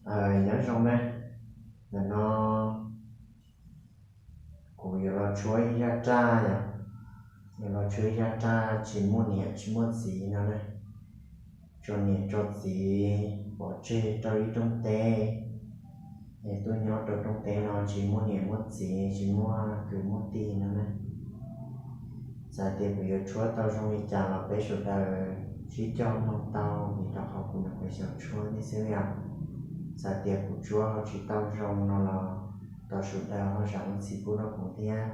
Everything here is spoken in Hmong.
Nyob zoo na, ntawm no kuv yuav los tshuab ib zaj raj yom, yuav los tshuab ib zaj raj tsis muaj niam tsis muaj txiv no na. Tso niam tso txiv pov tseg rau ib rooj teb, es tuaj nyob rau rooj teb no tsis muaj niam muaj txiv, tsis muaj kwv muaj tij no na. Txawm tias kuv yuav tshuab tau zoo li cas los peb sawv daws sib coj mloog tau vim rau qhov kuv nyuam qhuav xyaum tshuab thiab xwb os. Txawm tias kuv tshuab ho tsis tau zoo no los thov sawv daws ho zam lub txim pub rau kuv thiab.